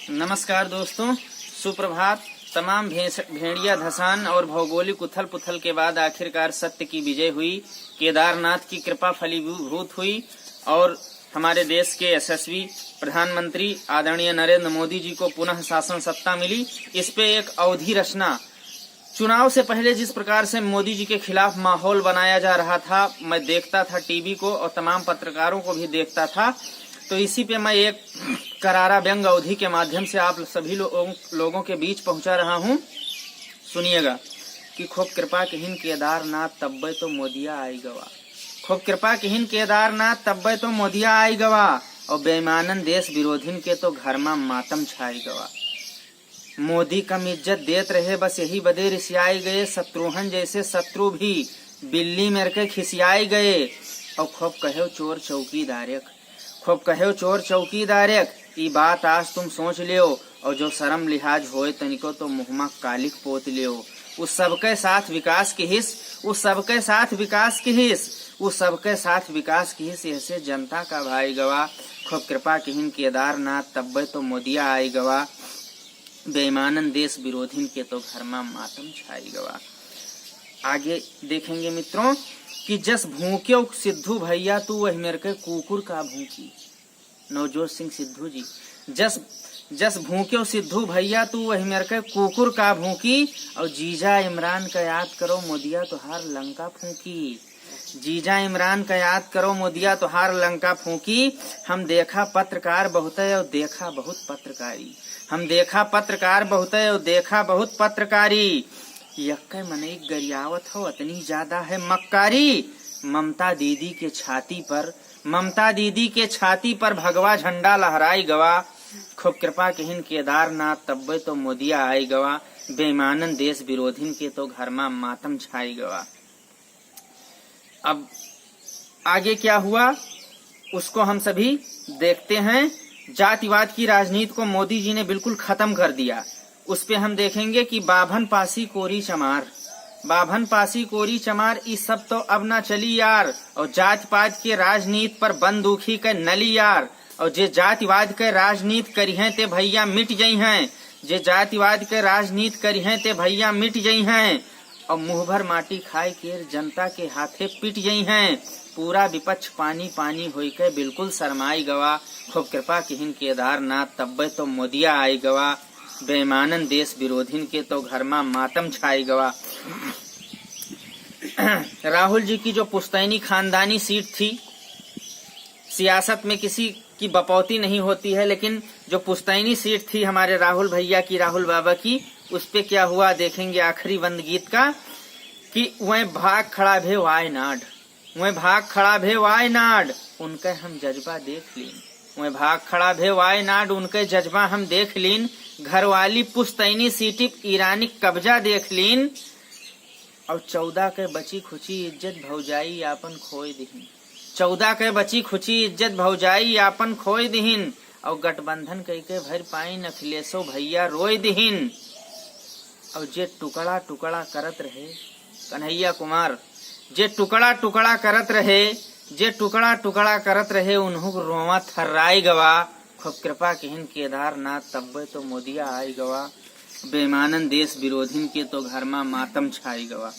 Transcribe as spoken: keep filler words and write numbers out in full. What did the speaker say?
नमस्कार दोस्तों, सुप्रभात। तमाम भेस-, भेड़िया धसान और भौगोलिक उथल पुथल के बाद आखिरकार सत्य की विजय हुई। केदारनाथ की कृपा फलीभूत हुई और हमारे देश के यशस्वी प्रधानमंत्री आदरणीय नरेंद्र मोदी जी को पुनः शासन सत्ता मिली। इस पे एक अवधी रचना। चुनाव से पहले जिस प्रकार से मोदी जी के खिलाफ माहौल बनाया जा रहा था, मैं देखता था टीवी को और तमाम पत्रकारों को भी देखता था। तो इसी पे मैं एक करारा व्यंग अवधी के माध्यम से आप सभी लोगों, लोगों के बीच पहुंचा रहा हूं। सुनिएगा कि खूब कृपा किहिन केदारनाथ, तब्बे तो मोदिया आई गवा। खूब कृपा किहिन केदारनाथ, तब्बे तो मोदिया आई गवा। और बेईमानन देश विरोधिन के तो घर मा मातम छाई गवा। मोदी कम इज्जत देत रहे, बस यही बदे रिसियाई गए। शत्रुहन जैसे शत्रु भी बिल्ली मेर के खिसियाई गए। और खूब कहेव चोर चौकीदारेक, खूब कहेव चोर चौकीदारेक, ई बात आज तुम सोच लेव। और जो शर्म लिहाज होए तनिको तो मुँह मा कालिक पोत लेव। उ सबके साथ विकास किहिस, उ सबके साथ विकास किहिस, उ सबके साथ विकास किहिस, ऐसे जनता का भाई गवा। खूब कृपा किहिन केदारनाथ, तब्बे तो मोदिया आई गवा। बेईमानन देश विरोधिन के तो घर मा मातम छाई गवा। आगे देखेंगे मित्रों कि जस भूंक्यो सिद्धू भैया तू वही मेर के कुकुर का भूंकी। नवजोत सिंह सिद्धू जी, जस, जस भूंक्यो सिद्धू भैया तू वही मेर के कुकुर का भूंकी। और जीजा इमरान का याद करो मोदिया तोहार लंका फूंकी। जीजा इमरान का याद करो मोदिया तोहार लंका फूंकी। हम देखा पत्रकार बहुते और देखा बहुत पत्रकारी। हम देखा पत्रकार बहुते और देखा बहुत पत्रकारी। यक्के मनई गरियावत हो, अतनी ज्यादा है मक्कारी। ममता दीदी के छाती पर, ममता दीदी के छाती पर भगवा झंडा लहराई गवा। खूब कृपा किहिन केदारनाथ, तब्बे तो मोदिया आई गवा। बेईमानन देश विरोधिन के तो घर मा मातम छाई गवा। अब आगे क्या हुआ, उसको हम सभी देखते हैं। जातिवाद की राजनीति को मोदी जी ने बिल्कुल खत्म कर दिया। उस पे हम देखेंगे कि बाभन पासी कोरी चमार, बाभन पासी कोरी चमार, ई सब तो अब ना चली यार। और जात पात के राजनीति पर बंदूखी के नली यार। और जे जातिवाद के राजनीति करिहें ते भैया मिट जइहें, जे जातिवाद के राजनीति करिहें ते भैया मिट जइहें। और मुँह भर माटी खाए के जनता के हाथे पिट जइहें। पूरा विपक्ष पानी पानी होई के बिल्कुल शरमाई गवा। खूब कृपा किहिन केदारनाथ, तब्बे तो मोदिया आई गवा। बेईमानन देश विरोधिन के तो घर मा मातम छाई गवा। राहुल जी की जो पुश्तैनी खानदानी सीट थी, सियासत में किसी की बपौती नहीं होती है, लेकिन जो पुश्तैनी सीट थी हमारे राहुल भैया की, राहुल बाबा की, उस पे क्या हुआ देखेंगे आखिरी बंद गीत का कि वह भाग खड़ा भे वायनाड, वह भाग खड़ा भे वायनाड, उनके हम जज्बा देख लीन। वह भाग खड़ा भे वायनाड, उनके जज्बा हम देख लीन। घरवाली पुश्तैनी सीटी ईरानी कब्जा देख लीन। और चौदह के बची खुची इज्जत भौजाई आपन खोए दिहिन। चौदह के बची खुची इज्जत भौजाई आपन खोए दिहिन। और गठबंधन कइके भर पाइन अखिलेशो भैया रोए दिहिन। और जे टुकड़ा टुकड़ा करत रहे कन्हैया कुमार, जे टुकड़ा टुकड़ा करत रहे, जे टुकड़ा टुकड़ा करत रहे, उन्हों को रोवा थर्राई गवा। खूब कृपा किहिन केदारनाथ, तब्बे तो मोदिया आई गवा। बेईमानन देश विरोधिन के तो घर मा मातम छाई गवा।